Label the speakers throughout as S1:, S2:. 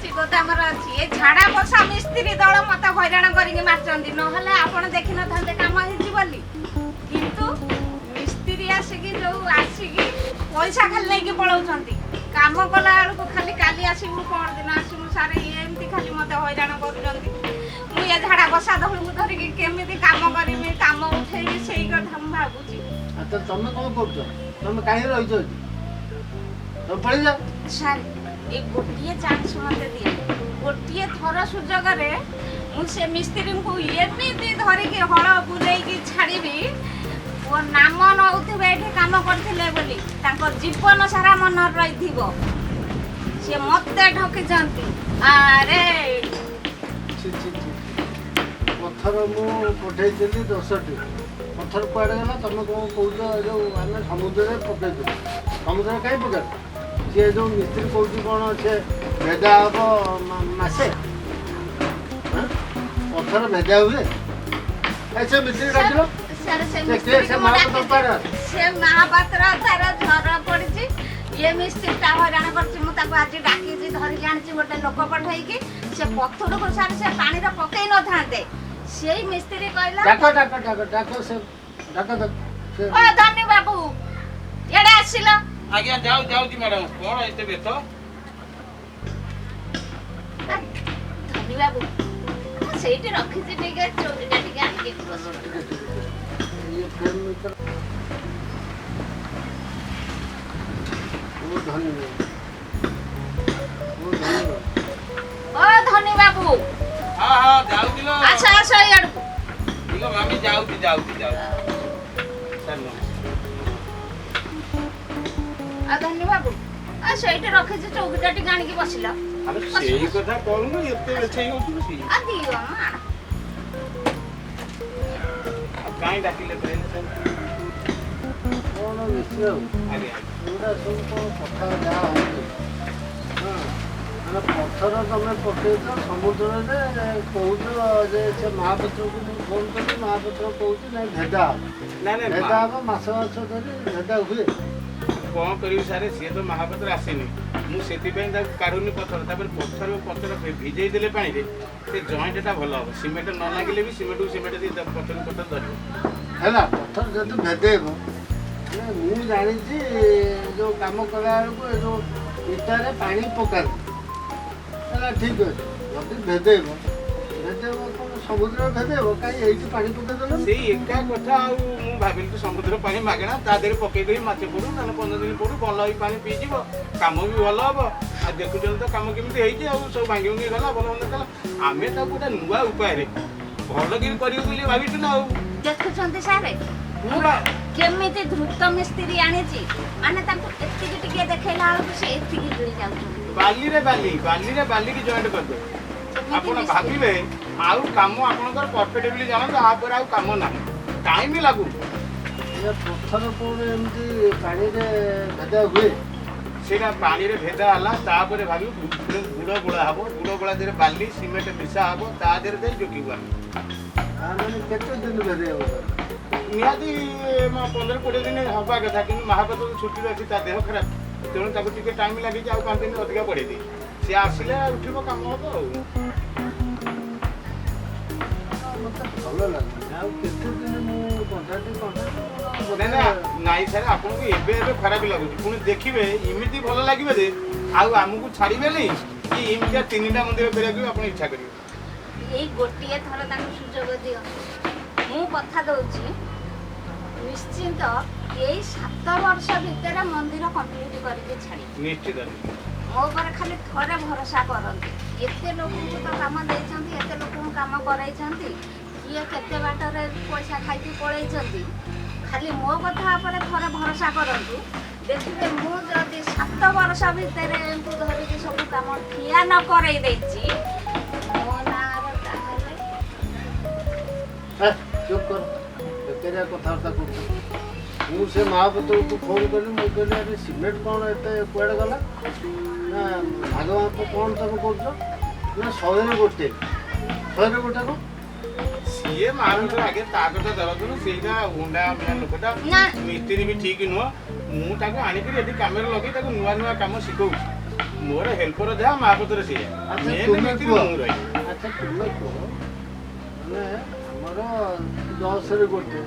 S1: ଅଛି, ଗୋଦାମରେ ଅଛି। ଏ ଝାଡା ବସା ମିସ୍ତ୍ରୀ ଦଳ ମତେ ହଇରାଣ କରିକି ମାରିଛନ୍ତି, ନହେଲେ ଆପଣ ଦେଖିନଥାନ୍ତେ କାମ ହେଇଛି ବୋଲି। କିନ୍ତୁ ମିସ୍ତ୍ରୀ ଆସିକି ଯୋଉ ଆସିକି ପଇସା ଖାଲି ନେଇକି ପଳଉଛନ୍ତି, କାମ କଲା ବେଳକୁ ଖାଲି କାଲି ଆସିବୁ, ପରଦିନ ଆସିବୁ ସାର୍, ଇଏ ଏମିତି ଖାଲି ମତେ ହଇରାଣ କରୁଛନ୍ତି। ମୁଁ ଏ ଝାଡା ବସା ଦଳକୁ ଧରିକି କେମିତି କାମ କରିବି, କାମ ଉଠେଇବି, ସେଇ କଥା ମୁଁ ଭାବୁଛି।
S2: ଆଚ୍ଛା, ତମେ କଣ କରୁଛ? ତମେ କାହିଁ ରହିଛ ଏଠି? ତମେ ପଳେଇ ଯାଅ।
S1: ସାର୍, ଏ ଗୋଟିଏ ଚାନ୍ସ ମତେ ଦିଅ। ଗୋଟିଏ ଥର ସୁଯୋଗରେ ମୁଁ ସେ ମିସ୍ତ୍ରୀଙ୍କୁ ଏମିତି ଧରିକି ହଳ ବୁଲେଇକି ଛାଡ଼ିବି, ମୋ ନାମ ନଉଥିବେ ଏଠି କାମ କରିଥିଲେ ବୋଲି, ତାଙ୍କ ଜୀବନ ସାରା ମନରେ ରହିଥିବ ସିଏ ମତେ ଠକିଛନ୍ତି। ଆରେ
S2: ଛି ଛି ଛି, ପଥର ମୁଁ ପଠେଇଥିଲି 10ଟି, ପଥର କୁଆଡ଼େ ଗଲା? ତମେ କ'ଣ କହୁଛ? ଏ ଯୋଉ ଆମେ ସମୁଦ୍ରରେ ପକେଇଥିଲୁ, ସମୁଦ୍ରରେ କାହିଁ ପକେଇଲ? ସିଏ ଯୋଉ ମିସ୍ତ୍ରୀ କହୁଛି କ'ଣ ସେ ଭେଦା ହବ ମାସେ? ହାଁ? ପଥର ଭେଦା ହୁଏ? ଏ ସେ ମିସ୍ତ୍ରୀ ଡାକିଲ।
S1: ସାର୍, ସେ
S2: ସେ କିଏ? ସେ
S1: ମିସ୍ତ୍ରୀକୁ ମୁଁ
S2: ମହାପାତ୍ର
S1: ଡାକିଛି।
S2: କୁଆଡ଼େ?
S1: ସେ ମହାପାତ୍ର ତାର ଝର ପଡ଼ିଛି, ଇଏ ମିସ୍ତ୍ରୀଟା ହଇରାଣ କରୁଛି। ମୁଁ ତାକୁ ଆଜି ଡାକିଛି, ଧରିକି ଆଣିଛି ଗୋଟେ ଲୋକ ପଠେଇକି। ସେ ପଥରକୁ ସାର୍ ସେ ପାଣିରେ ପକେଇ ନଥାନ୍ତେ, ସେଇ ମିସ୍ତ୍ରୀ କହିଲା।
S2: ଡାକ ଡାକ ଡାକ ଡାକ, ସେ ଡାକ ଡାକ ସେ।
S1: ଓ ଧନୀ ବାବୁ, ଇଆଡ଼େ ଆସିଲ।
S3: ଆଜ୍ଞା, ଯାଉ ଯାଉଛି ମ୍ୟାଡ଼ାମ, କଣ ଏତେ ବ୍ୟସ୍ତ?
S1: ଧନୀ ବାବୁ, ମୁଁ ସେଇଠି ରଖିଛି, ଟିକେ ଚଉକିଟା ଟିକେ ଆଣିକି ବସ।
S2: ଟିକେ ଟିକେ ଇଏ ଫ୍ରେମ୍ ଭିତରେ। ଓ ଧନୀ ବାବୁ, ଓ ଧନୀ ବାବୁ।
S1: ଓ ଧନୀ ବାବୁ।
S3: ହଁ ହଁ, ଯାଉଛି ଲୋ।
S1: ଆସ ଆସ ଇଆଡ଼କୁ।
S3: ଇଲୋ ମାମି, ଯାଉଛି ଯାଉଛି ଯାଉଛି ସାର୍, ନମସ୍କାର।
S1: ଆଉ ଧନୀ ବାବୁ, ଆଉ ସେଇଠି ରଖିଛି, ଚଉକିଟା ଟିକେ ଆଣିକି ବସିଲ।
S3: ଆରେ ସେଇ କଥା କହୁନୁ, ଏତେ ବେଛେଇ ହଉଛୁ ବସି।
S1: ଆଉ ଦିଅ ଆଣ।
S3: ଆଉ କାଇଁ ଡାକିଲେ କହିଲେ ସାର୍?
S2: କ'ଣ ମିସ୍ତ୍ରୀ ବାବୁ?
S3: ଆଜ୍ଞା।
S2: ଏଗୁଡ଼ା ସବୁ କ'ଣ କଥା ଯାହା ହଉଛି? ହଁ, ମାନେ ପଥର ତମେ ପକେଇଛ ସମୁଦ୍ରରେ, କହୁଛ ଯେ ସେ ମହାପାତ୍ରକୁ ମୁଁ ଫୋନ୍ କଲି, ମହାପାତ୍ର କହୁଛି ନାଇଁ ଭେଦା ହବ।
S3: ନାଇଁ ନାଇଁ।
S2: ଭେଦା ହବ ମାସ ମାସ ଧରି ଭେଦା ହୁଏ?
S3: କଣ କରିବି ସାର୍, ସିଏ ତ ମହାପାତ୍ର ଆସିନି, ମୁଁ ସେଥିପାଇଁ ତାକୁ କାଢୁନି ପଥର। ତାପରେ ପଥର ପଥର ଭିଜେଇ ଦେଲେ ପାଣିରେ ସେ ଜଏଣ୍ଟଟା ଭଲ ହବ, ସିମେଣ୍ଟ ନ ଲାଗିଲେ ବି ସିମେଣ୍ଟକୁ ସିମେଣ୍ଟ ଦେଇ ପଥରକୁ ପଥର ଧରିବ।
S2: ହେଲା, ପଥର ଯଦି ଭେଦେଇବ, ମାନେ ମୁଁ ଜାଣିଛି ଯୋଉ କାମ କଲା ବେଳକୁ ଏ ଯୋଉ ଇଟାରେ ପାଣି ପକାନ୍ତି। ହେଲା, ଠିକ୍ ଅଛି, ଯଦି ଭେଦେଇବ, ଭେଦେଇବ କ'ଣ ସମୁଦ୍ରରେ ଭେଦେଇବ? କାହିଁ ଏଇଠି ପାଣି ପକେଇଦେଲ?
S3: ସେଇ ଏକା କଥା। ଆଉ ମୁଁ ଭାବିଲି ତ ସମୁଦ୍ର ପାଣି ମାଗଣା, ତା ଦେହରେ ପକେଇଦେବି, ମାସେ ପଡୁ ନହେଲେ 15 ଦିନ ପଡୁ, ଭଲ ହେଇ ପାଣି ପିଇଯିବ, କାମ ବି ଭଲ ହବ। ଆଉ ଦେଖୁଛନ୍ତି ତ କାମ କେମିତି ହେଇଛି, ଆଉ ସବୁ ଭାଙ୍ଗି ଭୁଙ୍ଗି ଗଲା, ଭଲ ମନ୍ଦ କଲା। ଆମେ ତାକୁ ଗୋଟେ ନୂଆ ଉପାୟରେ ଭଲ କରି କରିବୁ ବୋଲି ଭାବିଛୁ ନା ଆଉ।
S1: ଦେଖୁଛନ୍ତି ସାର୍,
S3: ପୁରା
S1: କେମିତି ଦ୍ରୁତ ମିସ୍ତ୍ରୀ ଆଣିଛି, ମାନେ ତାଙ୍କୁ ଏତିକି ଟିକେ ଦେଖେଇଲା ବେଳକୁ ସେ ଏତିକି ଗିଳି ଯାଉଛନ୍ତି।
S3: ବାଲିରେ ବାଲି, ବାଲିରେ ବାଲିକି ଜଏଣ୍ଟ କରିଦେବେ।
S1: ଯେମିତି
S3: ଆପଣ
S1: ମିସ୍ତ୍ରୀ।
S3: ଭାବିବେ ଆଉ କାମ ଆପଣଙ୍କର ପରଫେକ୍ଟ ବୋଲି ଜାଣନ୍ତୁ, ଆ ପରେ ଆଉ କାମ ନାହିଁ, ଟାଇମ୍ ଲାଗୁ।
S2: ଏ ପଥର କ'ଣ ଏମିତି ପାଣିରେ ଭେଦା ହୁଏ?
S3: ସେଇଟା ପାଣିରେ ଭେଦା ହେଲା, ତାପରେ ଭାବିବୁ ଗୁଡ଼ ଗୋଳା ହବ, ଗୁଡ଼ ଗୋଳା ଦେହରେ ବାଲି ସିମେଣ୍ଟ ମିଶା ହବ, ତା ଦେହରେ ଯାଇ ଯୋଗିବୁ ଆମେ।
S2: ତା ମାନେ କେତେ ଦିନ ଭେଦେଇବ ତାକୁ?
S3: ନିହାତି 15 20 ଦିନ ହବା କଥା, କିନ୍ତୁ ମହାପାତ୍ର ଛୁଟିରେ ଅଛି, ତା ଦେହ ଖରାପ, ତେଣୁ ତାକୁ ଟିକେ ଟାଇମ୍ ଲାଗିଛି, ଆଉ 5 ଦିନ ଅଧିକା ବଢ଼େଇ ଦେଇଛି। ସିଏ ଆସିଲେ ଉଠିବ, କାମ ହବ ଆଉ।
S2: ମତେ ଭଲ ଲାଗୁନି, ଆଉ କେତେ ଦିନ ମୁଁ କଣ୍ଟ୍ରାକ୍ଟ କଣ୍ଟ୍ରାକ୍ଟ।
S3: ନାଇଁ ନା, ନାଇଁ ସାର୍, ଆପଣଙ୍କୁ ଏବେ ଏବେ ଖରାପ ଲାଗୁଛି, ପୁଣି ଦେଖିବେ ଏମିତି ଭଲ ଲାଗିବ ଯେ ଆଉ ଆମକୁ ଛାଡ଼ିବେନି କି ଏମିତିଆ ତିନିଟା ମନ୍ଦିର କରିବାକୁ ବି ଆପଣ ଇଚ୍ଛା କରିବେ।
S1: ଏଇ ଗୋଟିଏ ଥର ତାଙ୍କୁ ସୁଯୋଗ ଦିଅ। ମୁଁ କଥା ଦଉଛି, ନିଶ୍ଚିନ୍ତ ଏଇ 7 ବର୍ଷ ଭିତରେ ମନ୍ଦିର କମ୍ପ୍ଲିଟ୍ କରିକି ଛାଡ଼ିବି।
S3: ନିଶ୍ଚିତ।
S1: ମୋ ଉପରେ ଖାଲି ଥରେ ଭରସା କରନ୍ତୁ। ଏତେ ଲୋକଙ୍କୁ ତ କାମ ଦେଇଛନ୍ତି, ଏତେ ଲୋକଙ୍କୁ କାମ କରାଇଛନ୍ତି, କିଏ କେତେ ବାଟରେ ପଇସା ଖାଇକି ପଳେଇଛନ୍ତି। ଖାଲି ମୋ କଥା ଉପରେ ଥରେ ଭରସା କରନ୍ତୁ, ଦେଖିବେ ମୁଁ ଯଦି 7 ବର୍ଷ ଭିତରେ ଏଙ୍କୁ ଧରିକି ସବୁ କାମ ଠିଆ ନ କରେଇ ଦେଇଛି ମୋ ନାଁର, ତାହେଲେ
S2: ଚୁପ୍ କର, ବେକାରିଆ କଥାବାର୍ତ୍ତା କରୁଛ। ମୁଁ ସେ ମହାପାତ୍ରକୁ ଫୋନ୍ କଲି, ମୁଁ କହିଲି ଆରେ ସିମେଣ୍ଟ କ'ଣ ଏତେ କୁଆଡ଼େ ଗଲା, ନା ଭାଗ ମାପ କ'ଣ ତମେ କରୁଛ? ନା 100ରେ ଗୋଟେ, 100ରେ ଗୋଟେ କ'ଣ?
S3: ସିଏ ମହାପାତ୍ର ଆଗେ ତା କଥା ଧରନ୍ତୁନି, ସେଇଟା ହୁଣ୍ଡା ମିଆଁ ଲୋକଟା।
S1: ନା।
S3: ମିସ୍ତ୍ରୀ ବି ଠିକ ନୁହଁ। ମୁଁ ତାକୁ ଆଣିକିରି ଏଠି କାମରେ ଲଗେଇ ତାକୁ ନୂଆ ନୂଆ କାମ ଶିଖଉଛି। ମୋର ହେଲ୍ପର ଯାହା ମହାପାତ୍ର ସେଇଆ।
S2: ଆଚ୍ଛା,
S3: ମେନ୍
S2: ତୁମେ
S3: ମିସ୍ତ୍ରୀ
S2: କୁହ।
S3: ମୁଁ ରହିବି।
S2: ଆଚ୍ଛା, ତୁମେ କୁହ, ମାନେ ଆମର 10ରେ ଗୋଟେ,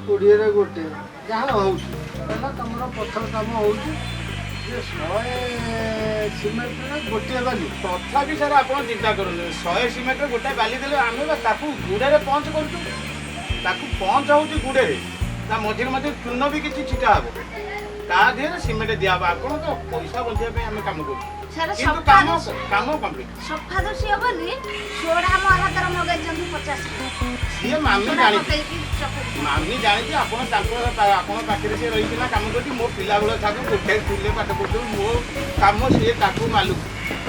S2: 20ରେ ଗୋଟେ ଯାହା ହେଉଛି ହେଲା, ତମର ପଥର କାମ ହେଉଛି ଯେ 100 ସିମେଣ୍ଟରେ ଗୋଟିଏ ବାଲି।
S3: ତଥାପି ସାର୍, ଆପଣ ଚିନ୍ତା କରନ୍ତୁ, 100 ସିମେଣ୍ଟରେ ଗୋଟାଏ ବାଲି ଦେଲେ ଆମେ ବା ତାକୁ ଗୁଡ଼ରେ ପଞ୍ଚ କରୁଛୁ। ତାକୁ ପଞ୍ଚ ହେଉଛି ଗୁଡ଼ରେ, ତା ମଝିରେ ମଝିରେ ଚୂନ ବି କିଛି ଛିଟା ହବ, ତା ଦେହରେ ସିମେଣ୍ଟ ଦିଆହବ। ଆପଣ ତ ପଇସା ବଞ୍ଚିବା ପାଇଁ ଆମେ କାମ କରୁଛୁ।
S1: ସାର୍,
S3: କିନ୍ତୁ
S1: ସଫା
S3: କାମ କାମ କମ୍ପ୍ଲିଟ୍।
S1: ସଫା ଦୋଷୀ ବୋଲି ସୋଡ଼ା ମୋ ହାତରେ ମଗେଇଛନ୍ତି 50।
S3: ସିଏ ମାମି
S1: ସୋଡ଼ା
S3: ଜାଣିଛି।
S1: ପକେଇକି ଚକଟି।
S3: ମାମି ଜାଣିଛି, ଆପଣ ତାଙ୍କ ଆପଣଙ୍କ ପାଖରେ ସିଏ ରହିଥିଲା, କାମ କରୁଛି। ମୋ ପିଲାବେଳ ଥାକୁ ଗୋଟେ ସ୍କୁଲରେ ପାଠ ପଢୁଥିଲୁ। ମୋ କାମ ସିଏ ତାକୁ ମାଲୁକ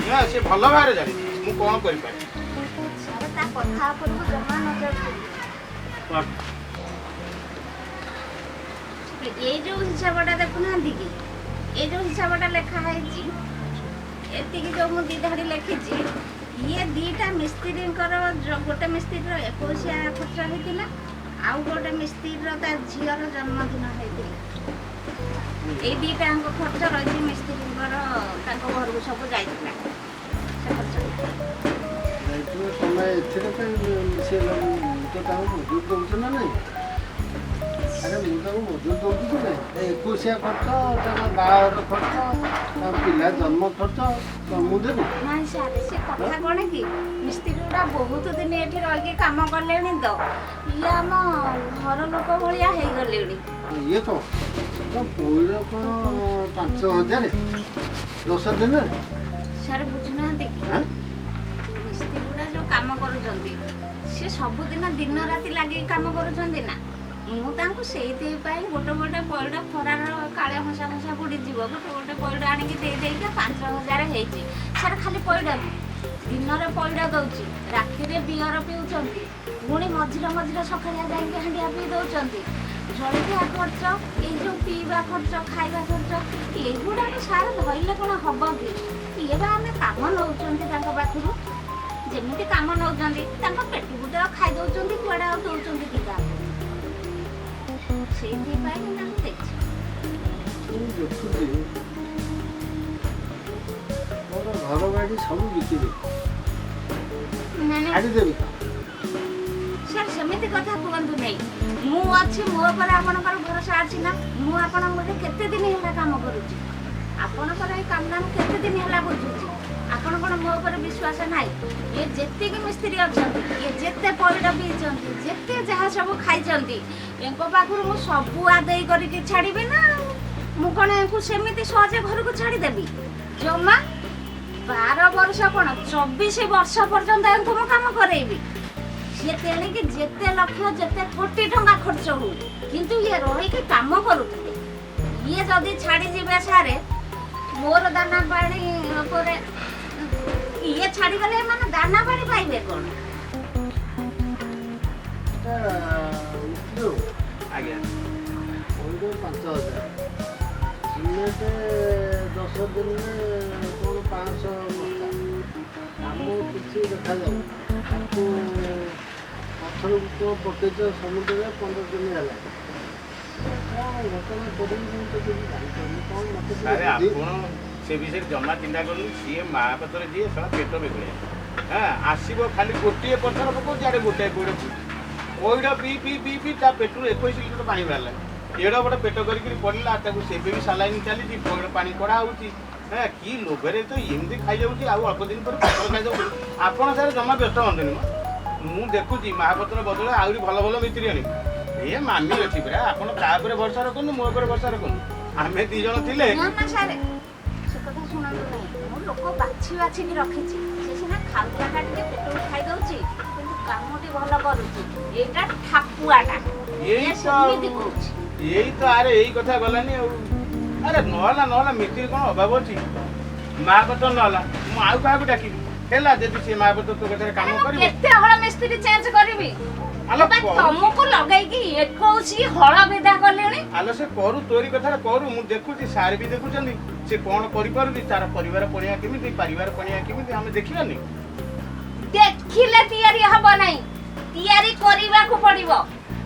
S3: ନା, ସେ ଭଲ ଭାବରେ ଜାଣିଛି ମୁଁ କ'ଣ କରିପାରେ।
S1: ସାର୍, ତା କଥା ଉପରକୁ ଜମା ନଜର ଦିଅନ୍ତୁ। ଏଇ ଯୋଉ ହିସାବଟା ଦେଖୁନାହାନ୍ତି କି, ଏଇ ଯୋଉ ହିସାବଟା ଲେଖା ହେଇଛି, ଏତିକି ଯୋଉ ମୁଁ ଦି ଧାଡ଼ି ଲେଖିଛି, ଇଏ ଦିଟା ମିସ୍ତ୍ରୀଙ୍କର, ଗୋଟେ ମିସ୍ତ୍ରୀର ଏକୋଇଶିଆ ଖର୍ଚ୍ଚ ହେଇଥିଲା, ଆଉ ଗୋଟେ ମିସ୍ତ୍ରୀର ତା ଝିଅର ଜନ୍ମଦିନ ହେଇଥିଲା। ଏଇ ଦିଟାଙ୍କ ଖର୍ଚ୍ଚ ରହିଛି ମିସ୍ତ୍ରୀଙ୍କର, ତାଙ୍କ ଘରକୁ ସବୁ ଯାଇଥିଲା ସେ ଖର୍ଚ୍ଚ।
S2: ଯାଇଥିବ, ତମେ ଏଥିରେ କାଇଁ ମିଶେଇଲ? ମୁଁ ତ ତାଙ୍କୁ ମଜୁରୀ ଦେଉଛି ନା ନାଇଁ? ଆରେ, ମୁଁ ତାଙ୍କୁ ମଜୁରୀ ଦେଉଛି କି ନାଇଁ? ଏ ଏକୋଇଶିଆ ଖର୍ଚ୍ଚ, ତାଙ୍କ ବାହାଘର ଖର୍ଚ୍ଚ, ତାଙ୍କ ପିଲା ଜନ୍ମ ଖର୍ଚ୍ଚ ତ ମୁଁ ଦେବି?
S1: ନାଇଁ ସାର୍, ସେ କଥା କ'ଣ କି, ମିସ୍ତ୍ରୀ ଗୁଡ଼ା ବହୁତ ଦିନ ଏଠି ରହିକି କାମ କଲେଣି ତ ଇଏ ଆମ ଘର ଲୋକ ଭଳିଆ ହେଇଗଲେଣି।
S2: ଇଏ ତ ପଇଡ଼ କ'ଣ 5000 10 ଦିନରେ?
S1: ସାର୍, ବୁଝୁନାହାନ୍ତି କି?
S2: ଆଁ?
S1: ମିସ୍ତ୍ରୀ ଗୁଡ଼ା ଯୋଉ କାମ କରୁଛନ୍ତି, ସେ ସବୁଦିନ ଦିନ ରାତି ଲାଗିକି କାମ କରୁଛନ୍ତି ନା। ମୁଁ ତାଙ୍କୁ ସେଇଥିପାଇଁ ଗୋଟେ ଗୋଟେ ପଇଡ଼, ଖରାର କାଳେ ହସା ହସା ବୁଡ଼ିଯିବ, ଗୋଟେ ଗୋଟେ ପଇଡ଼ ଆଣିକି ଦେଇ ଦେଇକି 5000 ହେଇଛି ସାର୍। ଖାଲି ପଇଡ଼ ନୁହେଁ, ଦିନରେ ପଇଡ଼ ଦଉଛି, ରାତିରେ ବିୟର ପିଉଛନ୍ତି, ପୁଣି ମଝିରେ ମଝିରେ ସକାଳିଆ ଯାଇକି ହାଣ୍ଡିଆ ପିଇ ଦଉଛନ୍ତି। ଜଳଖିଆ ଖର୍ଚ୍ଚ, ଏଇ ଯୋଉ ପିଇବା ଖର୍ଚ୍ଚ, ଖାଇବା ଖର୍ଚ୍ଚ, ଏଗୁଡ଼ାକ ସାର୍ ଧରିଲେ କ'ଣ ହବ କି? ଇଏ ବା ଆମେ କାମ ନେଉଛନ୍ତି ତାଙ୍କ ପାଖରୁ, ଯେମିତି କାମ ନେଉଛନ୍ତି ତାଙ୍କ ପେଟକୁ ତ ଖାଇ ଦଉଛନ୍ତି, କୁଆଡ଼େ ଆଉ ଦଉଛନ୍ତି କି କାହାକୁ? ସେଇଥିପାଇଁ ମୁଁ ତାଙ୍କୁ ଦେଇଛି।
S2: ମୁଁ ଦେଖୁଛି, ମୋର ଘର ବାଡ଼ି ସବୁ ବିକିଦେବି।
S1: ନାଇଁ ନାଇଁ।
S2: ଛାଡ଼ିଦେବି ତ।
S1: ସାର୍, ସେମିତି କଥା କୁହନ୍ତୁ ନାହିଁ। ମୁଁ ଅଛି, ମୋ ଉପରେ ଆପଣଙ୍କର ଭରସା ଅଛି ନା? ମୁଁ ଆପଣଙ୍କ ପାଖରେ କେତେ ଦିନ ହେଲା କାମ କରୁଛି, ଆପଣଙ୍କର ଏଇ କାମଟା ମୁଁ କେତେ ଦିନ ହେଲା ବୁଝୁଛି। ଆପଣ କ'ଣ ମୋ ଉପରେ ବିଶ୍ୱାସ ନାହିଁ? ଇଏ ଯେତିକି ମିସ୍ତ୍ରୀ ଅଛନ୍ତି, ଇଏ ଯେତେ ପଇଡ଼ ପିଇଛନ୍ତି, ଯେତେ ଯାହା ସବୁ ଖାଇଛନ୍ତି, ଏଙ୍କ ପାଖରୁ ମୁଁ ସବୁ ଆଦାୟ କରିକି ଛାଡ଼ିବି ନା ଆଉ। ମୁଁ କ'ଣ ୟାଙ୍କୁ ସେମିତି ସହଜେ ଘରକୁ ଛାଡ଼ିଦେବି? ଜମା 12 ବର୍ଷ କ'ଣ, 24 ବର୍ଷ ପର୍ଯ୍ୟନ୍ତ ୟାଙ୍କୁ ମୁଁ କାମ କରେଇବି। ସିଏ ତେଣିକି ଯେତେ ଲକ୍ଷ ଯେତେ କୋଟି ଟଙ୍କା ଖର୍ଚ୍ଚ ହଉ, କିନ୍ତୁ ଇଏ ରହିକି କାମ କରୁଥିବେ। ଇଏ ଯଦି ଛାଡ଼ିଯିବେ ସାରେ, ମୋର ଦାନା ପାଣି ଉପରେ, ଇଏ ଛାଡ଼ିଗଲେ ଏମାନେ ଦାନା ପାଣି ପାଇବେ କ'ଣ?
S2: ଏଟା ମିସ୍ତ୍ରୀ ହଉ।
S3: ଆଜ୍ଞା।
S2: ପଇଡ଼ 5000, ସିମେଣ୍ଟ 10 ଦିନରେ କ'ଣ 500 ବସ୍ତା, କାମ କିଛି ଦେଖାଯାଉ। ତାକୁ ପଥରକୁ କ'ଣ ପକେଇଛ ସମୁଦ୍ରରେ, 15 ଦିନ ହେଲା। କ'ଣ ଘଟଣା କରିବି, ମୁଁ ତ କିଛି ଜାଣିପାରୁନି କ'ଣ ମୋତେ ଟିକେ
S3: ସାର୍,
S2: ବୁଝେଇ।
S3: ଆପଣ ସେ ବିଷୟରେ ଜମା ଚିନ୍ତା କରନ୍ତୁ। ସିଏ ମହାପାତ୍ର ଯିଏ, ଶଳା ପେଟ ବିଗଳିଆ। ହଁ, ଆସିବ ଖାଲି ଗୋଟିଏ ପଥର ପକଉଛି, ଆଡ଼େ ଗୋଟାଏ ପଇଡ଼ ପିଉଛି। ପଇଡ଼ ପିଇ ପିଇ ପିଇ ପିଇ ତା ପେଟରୁ 21 ଲିଟର ପାଣି ବାହାରିଲା। ଏଡ଼ ବଡ଼ ପେଟ କରିକିରି ପଡ଼ିଲା। ତାକୁ ସେବେ ବି ସାଲାଇନ୍ ଚାଲିଛି, ପଇଡ଼ ପାଣି କଢ଼ା ହେଉଛି। ହଁ, କି ଲୋଭରେ ତ ଏମିତି ଖାଇଯାଉଛି, ଆଉ ଅଳ୍ପ ଦିନ ପରେ ପଥର ଖାଇଯାଉଛି। ଆପଣ ସାର୍ ଜମା ବ୍ୟସ୍ତ ହୁଅନ୍ତୁନି ମ। ମୁଁ ଦେଖୁଛି, ମହାପାତ୍ର ବଦଳରେ ଆହୁରି ଭଲ ଭଲ ମିସ୍ତ୍ରୀ ଆଣିବି। ଏ ମାମି ଅଛି ପରା, ଆପଣ ତା ଉପରେ ଭରସା ରଖନ୍ତୁ, ମୋ ଉପରେ ଭରସା ରଖନ୍ତୁ। ଆମେ ଦି ଜଣ ଥିଲେ।
S1: ନା ନା ସାର୍, ସେ କଥା ଶୁଣନ୍ତୁ ନାହିଁ। ମୁଁ ଲୋକ ବାଛି ବାଛିକି ରଖିଛି। ସେ ସିନା ଖାଉଟାଟା ଟିକେ ପେଟକୁ ଖାଇଦଉଛି, କିନ୍ତୁ କାମଟି ଭଲ କରୁଛି। ଏଇଟା ଠାକୁଆଟା।
S3: ଏଇ
S1: ଇଏ
S3: ତ
S1: ସେମିତି କହୁଛି।
S3: ଏଇ ତ, ଆରେ ଏଇ କଥା ଗଲାନି ଆଉ। ଆରେ ନହେଲା ନହେଲା, ମିସ୍ତ୍ରୀ କ'ଣ ଅଭାବ ଅଛି? ମହାପାତ୍ର ନହେଲା ମୁଁ ଆଉ କାହାକୁ ଡାକିବି। ହେଲା, ଯଦି ସେ ମହାପାତ୍ର ତୋ କଥାରେ କାମ
S1: ଆରେ ମୁଁ
S3: କରିବ।
S1: କେତେ ହଳ ମିସ୍ତ୍ରୀ ଚେଞ୍ଜ କରିବି?
S3: ଆଲୋ,
S1: ବା ତମକୁ ଲଗେଇକି 21 ହଳ ବିଦା କଲିଣି।
S3: ଆଲୋ, ସେ କରୁ, ତୋରି କଥାରେ କରୁ। ମୁଁ ଦେଖୁଛି, ସାର୍ ବି ଦେଖୁଛନ୍ତି, ସେ କ'ଣ କରିପାରୁଛି, ତାର ପରିବାର ପଣିଆ କେମିତି, ପରିବାର ପଣିଆ କେମିତି, ଆମେ ଦେଖିବାନି?
S1: ଦେଖିଲେ ତିଆରି ହବ ନାହିଁ, ତିଆରି କରିବାକୁ ପଡିବ।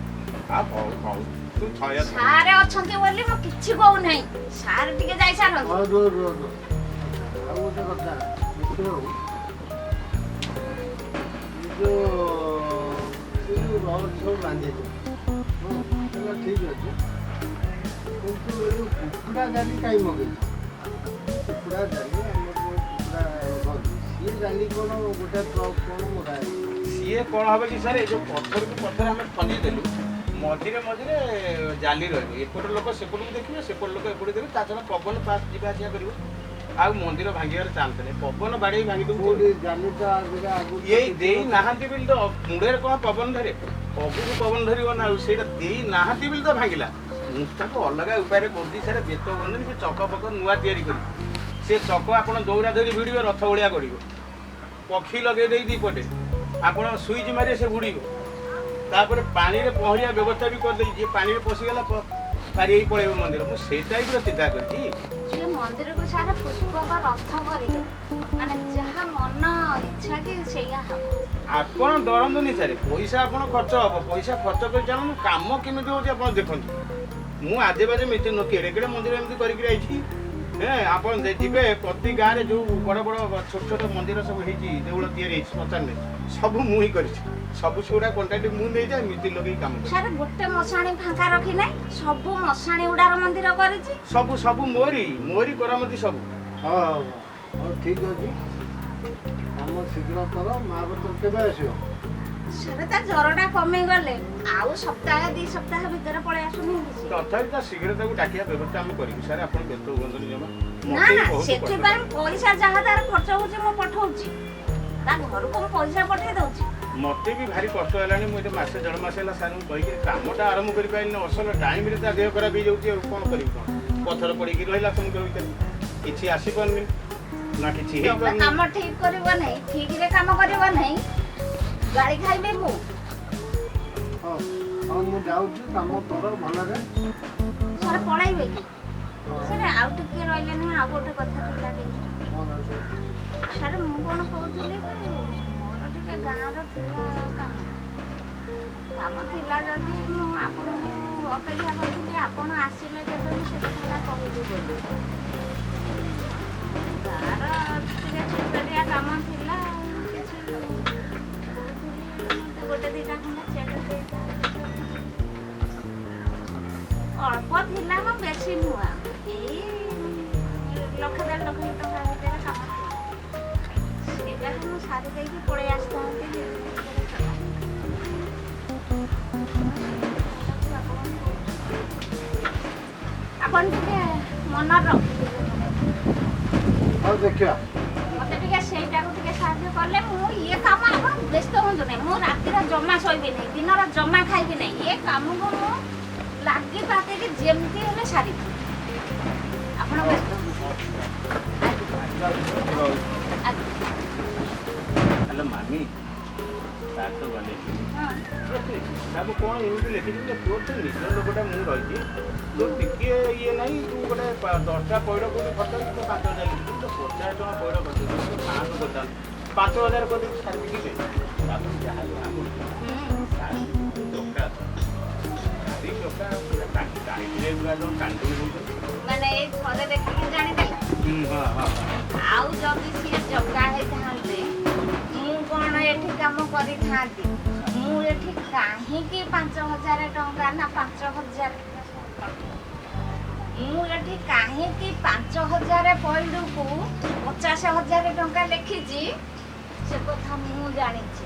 S3: ଆଉ ହଉ ହଉ, ତୁ ଥୟ ଥ।
S1: ସାର୍ ଅଛନ୍ତି ବୋଲି ମୁଁ କିଛି କହୁନାହିଁ। ସାର୍ ଟିକେ ଯାଇ ସାରନ୍ତୁ।
S2: ହଁ, ରୁହ ରୁହ ରୁହ। ଆଉ ଗୋଟେ କଥା ମିସ୍ତ୍ରୀ ବାବୁ, ଏ ଯୋଉ ରଡ୍ ସବୁ ବାନ୍ଧିଛ, ହଁ, ହେଲା, ଠିକ୍ ଅଛି। କିନ୍ତୁ ଏ ଯୋଉ କୁକୁଡ଼ା ଜାଲି କାହିଁ ମଗେଇଛ? କୁକୁଡ଼ା ଜାଲି, ଆମର ଯୋଉ କୁକୁଡ଼ା ରଖନ୍ତି, ସିଏ ଜାଲି କ'ଣ ଗୋଟେ ଟ୍ରକ୍ କ'ଣ ମଗା ହେଇଛି?
S3: ସିଏ କ'ଣ ହବ କି ସାର୍, ଏ ଯୋଉ ପଥରକୁ ପଥର ଆମେ ଖଞ୍ଜି ଦେଲୁ, ମଝିରେ ମଝିରେ ଜାଲି ରହିବ। ଏପଟ ଲୋକ ସେପଟକୁ ଦେଖିବେ, ସେପଟ ଲୋକ ଏପଟେ ଦେଖିବେ। ତା ଛଡ଼ା ପବନ ପାସ୍ ଯିବା ଆସିବା କରିବ, ଆଉ ମନ୍ଦିର ଭାଙ୍ଗିବାର ଚାନ୍ସ ନାହିଁ। ପବନ ବାଡ଼େଇ ଭାଙ୍ଗି ଦେଉଛି।
S2: କୋଉଠି ଜାଲିଟା ଆଗରୁ ଆଗରୁ
S3: ଏଇ ଦେଇ ନାହାନ୍ତି ବୋଲି ତ। ମୁଣ୍ଡରେ କ'ଣ ପବନ ଧରେ? ଆଗକୁ ପବନ ଧରିବ ନା ଆଉ। ସେଇଟା ଦେଇ ନାହାନ୍ତି ବୋଲି ତ ଭାଙ୍ଗିଲା। ମୁଁ ତାକୁ ଅଲଗା ଉପାୟରେ କରୁଛି ସାର୍, ବ୍ୟସ୍ତ ହୁଅନ୍ତୁନି। ସେ ଚକ ଫକ ନୂଆ ତିଆରି କରିବି। ସେ ଚକ ଆପଣ ଦୌରା ଧରି ଭିଡ଼ିବେ, ରଥ ଭଳିଆ ଗଡ଼ିବ। ପକ୍ଷୀ ଲଗେଇ ଦେଇ ଦି ପଟେ ଆପଣ ସୁଇଚ୍ ମାରିବେ, ସେ ବୁଡ଼ିବ। ତାପରେ ପାଣିରେ ପହଁରିବା ବ୍ୟବସ୍ଥା ବି କରିଦେଇଛି। ଯିଏ ପାଣିରେ ପଶିଗଲା, ପାରି ହେଇ ପଳେଇବ ମନ୍ଦିର। ମୁଁ ସେଇ ଟାଇପ୍ର ଚିନ୍ତା କରିଛି।
S1: ସେ ମନ୍ଦିରକୁ ସାରା ପୁଷ୍ପକ ରଥ କରିବେ, ମାନେ ଯାହା ମନ ଇଚ୍ଛା କି ସେଇଆ ହବ।
S3: ଆପଣ ଡରନ୍ତୁନି ସାର୍। ପଇସା ଆପଣ ଖର୍ଚ୍ଚ ହବ, ପଇସା ଖର୍ଚ୍ଚ କରି ଜାଣନ୍ତୁ କାମ କେମିତି ହଉଛି ଆପଣ ଦେଖନ୍ତୁ। ମୁଁ ଆଜେ ବାଜେ ମିସ୍ତ୍ରୀ ନୁହଁ, କେଡ଼େ କେଡ଼େ ମନ୍ଦିର ଏମିତି କରିକି ଯାଇଛି। ହେ, ଆପଣ ଯିବେ ପ୍ରତି ଗାଁରେ ଯୋଉ ବଡ଼ ବଡ଼ ଛୋଟ ଛୋଟ ମନ୍ଦିର ସବୁ ହେଇଛି, ଦେଉଳ ତିଆରି ହେଇଛି ଶ୍ମଶାନରେ, ସବୁ ମୁଁ ହିଁ କରିଛି। ସବୁ ସେଗୁଡ଼ା କଣ୍ଟ୍ରାକ୍ଟ ମୁଁ ନେଇଯାଏ, ମିସ୍ତ୍ରୀ ଲଗେଇ କାମ କରେ।
S1: ସାର୍, ଗୋଟେ ମଶାଣି ଫାଙ୍କା ରଖିନାହିଁ, ସବୁ ମଶାଣି ଗୁଡାର ମନ୍ଦିର କରିଛି।
S3: ସବୁ ସବୁ ମୋରି ମୋରି କରାମତି ସବୁ।
S2: ହଉ ହଉ ହଉ, ଠିକ୍ ଅଛି। କାମ ଶୀଘ୍ର କର। ମହାପାତ୍ର କେବେ ଆସିବ?
S1: ସାର୍, ତା ଜ୍ୱରଟା କମିଗଲେ ଆଉ ସପ୍ତାହ 2 ସପ୍ତାହ ଭିତରେ ପଳେଇ ଆସୁନି କିଛି।
S3: ତଥାପି ତା ଶୀଘ୍ର ତାକୁ ଡାକିବା ବ୍ୟବସ୍ଥା ଆମେ କରିବୁ ସାର୍, ଆପଣ ବ୍ୟସ୍ତ ହୁଅନ୍ତୁନି ଜମା।
S1: ନା।
S3: ମତେ ବି
S1: ନା,
S3: ବହୁତ କଷ୍ଟ।
S1: ସେଥିପାଇଁ ପଇସା ଯାହା ତାର ଖର୍ଚ୍ଚ ହଉଛି ମୁଁ ପଠଉଛି, ତା ଘରକୁ ମୁଁ ପଇସା ପଠେଇ ଦଉଛି।
S3: ମତେ ବି ଭାରି କଷ୍ଟ ହେଲାଣି। ମୁଁ ଏଠି ମାସେ ଦେଢ଼ ମାସ ହେଲା ସାର୍ଙ୍କୁ କହିକି କାମଟା ଆରମ୍ଭ କରିପାରିଲିନି। ଅସଲ ଟାଇମ୍ରେ ତା ଦେହ ଖରାପ ହେଇଯାଉଛି, ଆଉ କ'ଣ କରିବି? କ'ଣ ପଥର ପଡ଼ିକି ରହିଲା ସମୁଦ୍ର ଭିତରେ, କିଛି ଆସିପାରୁନି ନା କିଛି
S1: ତମେ
S3: ହେଇପାରୁନି।
S1: କାମ ଠିକ କରିବ ନାହିଁ, ଠିକରେ କାମ କରିବ ନାହିଁ, ଗାଳି ଖାଇବି ମୁଁ।
S2: ହଉ ହଉ, ମୁଁ ଯାଉଛି, କାମ କର ଭଲରେ।
S1: ସାର୍, ପଳେଇବେ କି?
S2: ହଁ।
S1: ସାର୍, ଆଉ ଟିକେ ରହିଲେନି, ଆଉ ଗୋଟେ କଥା ଥିଲା କି।
S2: କ'ଣ ଅଛି?
S1: ସାର୍, ମୁଁ କ'ଣ କହୁଥିଲି କି, ମୋର ଟିକେ ଗାଁର ଥିଲା କାମ। କାମ ଥିଲା ଯଦି ମୁଁ ଆପଣଙ୍କୁ ଅପେକ୍ଷା କରିଥିଲି, ଆପଣ ଆସିଲେ କେବେ ମୁଁ ସେ କଥାଟା କହିବି ବୋଲି। ଗାଁର ଟିକେ ଛୋଟିଆ କାମ ଥିଲା କିଛି, କହୁଥିଲି ମୋତେ ଗୋଟେ ଦୁଇଟା ଖଣ୍ଡେ ଚେକ୍ ଦେଇଥାନ୍ତେ। ଅଳ୍ପ ଥିଲା ମ, ବେଶୀ ନୁହଁ, ଏଇ ଲକ୍ଷ 1.5 ଲକ୍ଷ ଟଙ୍କା ଭିତରେ କାମ ଥିଲା। ସେଇଟାକୁ ମୁଁ ସାରି ଦେଇକି ପଳେଇ ଆସିଥାନ୍ତି 2 ଦିନ ଭିତରେ ସରିଲା। ଆପଣଙ୍କୁ ଆପଣ ଟିକେ ମନରେ ରଖିଥିବେ।
S2: ହଉ, ଦେଖିବା।
S1: ମତେ ଟିକେ ସେଇଟାକୁ ଟିକେ ସାହାଯ୍ୟ କଲେ ମୁଁ ଇଏ କାମ, ଆପଣ ବ୍ୟସ୍ତ ହୁଅନ୍ତୁ ନାହିଁ। ମୁଁ ରାତିରେ ଜମା ଶୋଇବି ନାହିଁ, ଦିନର ଜମା ଖାଇବି ନାହିଁ। ଏ କାମକୁ ମୁଁ ଲାଗି ପାତିକି ଯେମିତି ହେଲେ ସାରିବି, ଆପଣ ବ୍ୟସ୍ତ ହୁଅନ୍ତୁ। ଆଜ୍ଞା।
S3: ହ୍ୟାଲୋ ମାମି, ସାର୍ ତ ଗଲେ।
S1: ହଁ।
S3: ହିସାବ କ'ଣ ଏମିତି ଲେଖିଛୁ ଯେ ତୋର ତ ନିଜ ଲୋକଟା ମୁଁ ରହିଛି, ତୋର ଟିକିଏ ଇଏ ନାହିଁ। ତୁ ଗୋଟେ 10ଟା ପଇଡ଼ କୋଉଠି ଖର୍ଚ୍ଚ ହେଇଛି, ତୁ 5,000 ଲେଖିଛୁ। ତୁ 50 ଟଙ୍କା ପଇଡ଼ ଖର୍ଚ୍ଚ ହେଇଛି, ତୁ 500 କରିଥାନ୍ତୁ, 5,000 କରିଦେଇଛୁ। ସାର୍ ବୁଝିଲେ, ତାପରେ ଯାହା ଜଣା ପଡ଼ୁଛି ସାର୍ ଟଙ୍କା ଭାରି ଟଙ୍କା ପୁରା ଟାଣିଥିଲେ, ପୁରା ଯୋଉ ଟାଣି ହେଉଛନ୍ତି।
S1: ମାନେ ଏଇ ଥରେ ଦେଖିକି ଜାଣିଦେଲା?
S3: ହଁ ହଁ
S1: ଆଉ ଯଦି ସିଏ ଜଗା ହେଇଥାନ୍ତେ, ମୁଁ କ'ଣ ଏଠି କାମ କରିଥାନ୍ତି? ମୁଁ ଏଠି କାହିଁକି 5,000 ଟଙ୍କା ନା 5,000, ମୁଁ ଏଠି କାହିଁକି 5,000 ପଇଡ଼କୁ 50,000 ଟଙ୍କା ଲେଖିଛି, ସେ କଥା ମୁଁ ଜାଣିଛି।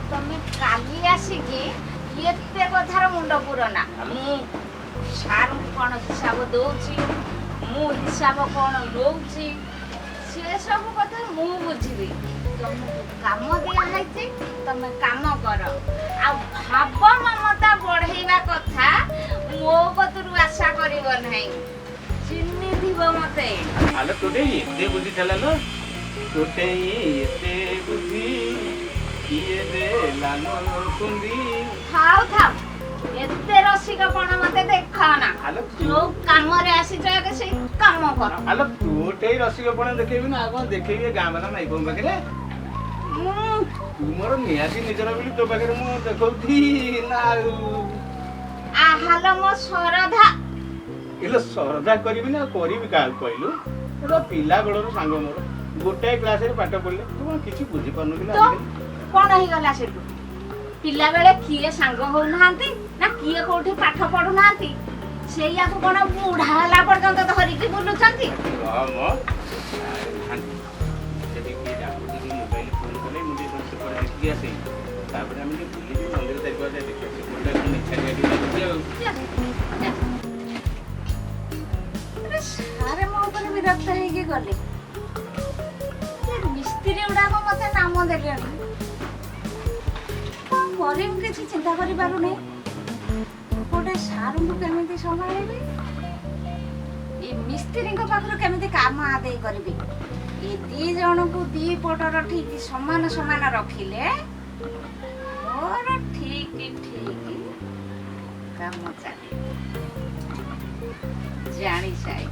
S1: ତମେ କାଲି ଆସିକି ଏତେ କଥାର ମୁଣ୍ଡ ପୁରନା। ମୁଁ ସାର୍ଙ୍କୁ କ'ଣ ହିସାବ ଦଉଛି, ମୁଁ ହିସାବ କ'ଣ ନଉଛି, ସେ ସବୁ କଥା ମୁଁ ବୁଝିବି। ତମକୁ କାମ ଦିଆ ହେଇଛି, ତମେ କାମ କର। ଆଉ ଭାବ ମମତା ବଢେଇବା କଥା ମୋ କତୁରୁ ଆଶା କରିବ ନାହିଁ। ଚିହ୍ନିଥିବ ମତେ।
S3: ଆଲୋ, ତୋଟେ ଏତେ ବୁଦ୍ଧି ଥିଲା ଲୋ, ତୋଟେ ଏତେ ବୁଦ୍ଧି କିଏ ଦେଲା ଲୋ କୁନ୍ଦି?
S1: ଥାଉ ଥାଉ, ଏତେ ରସିକ ପଣ ମତେ ଦେଖାଅନା।
S3: ଆଲୋ ତୁ
S1: ଯୋଉ କାମରେ ଆସିଛ ଆଗେ ସେଇ କାମ କର।
S3: ଆଲୋ, ତୋଟେ ରସିକ ପଣ ଦେଖେଇବି ନା ଆଉ କଣ ଦେଖେଇବି ଏ ଗାଁ ବାଲା ମାଇପଙ୍କ ପାଖରେ?
S1: ମୁଁ
S3: ତୁ ମୋର ନିହାତି ନିଜର ବୋଲି ତୋ ପାଖରେ ମୁଁ ଦେଖଉଛି ନା ଆଉ।
S1: ଆହାଲ ମୋ ସରଧା।
S3: ଏଲୋ, ସରଧା କରିବି ନା ଆଉ କରିବି କାହାକୁ କହିଲୁ? ଗୋଟେ ପିଲା ବେଳର ସାଙ୍ଗ ମୋର। ଗୋଟାଏ କ୍ଲାସରେ ପାଠ ପଢିଲେ, ତୁ କଣ କିଛି ବୁଝିପାରୁନୁ କି?
S1: ତ କଣ ହେଇଗଲା ସେଠୁ? ପିଲାବେଳେ କିଏ ସାଙ୍ଗ ହଉନାହାନ୍ତି ନା କିଏ କୋଉଠି ପାଠ ପଢୁନାହାନ୍ତି, ସେଇଆକୁ କଣ ବୁଢା ହେଲା ପର୍ଯ୍ୟନ୍ତ ଧରିକି ବୁଲୁଛନ୍ତି?
S3: ମ ସେଠି କିଏ ଡାକୁଛି କି ମୋବାଇଲ ଫୋନ କଲେ, ମୁଁ ଟିକେ ସେପଟେ ଦେଖିକି ଆସେ। ତାପରେ ଆମେ ଟିକେ ବୁଲିକି ମନ୍ଦିର ଚାରିପାଖ ଦେଖିବା। ସେପଟେ ନିଛାଟିଆ ଟିକେ ଲାଗୁଛି ଆଉ।
S1: ଯା, ଯା। ଆରେ, ସାରେ ମୋ ଉପରେ ବିରକ୍ତ ହେଇକି ଗଲେ। ଏ ମିସ୍ତ୍ରୀ ଗୁଡାକ ମତେ ନାମ ଦେଲେଣି। କଣ କରିବି କିଛି ଚିନ୍ତା କରିପାରୁନି। ଗୋଟେ ସାରଙ୍କୁ କେମିତି ସମ୍ଭାଳିବି, ଏ ମିସ୍ତ୍ରୀଙ୍କ ପାଖରୁ କେମିତି କାମ ଆଦାୟ କରିବି, ଏ ଦି ଜଣଙ୍କୁ ଦି ପଟର ଠିକ ସମାନ ସମାନ ରଖିଲେ ମୋର ଠିକ ଠିକ କାମ ଚାଲିବ। ଜାଣି ସାଇ।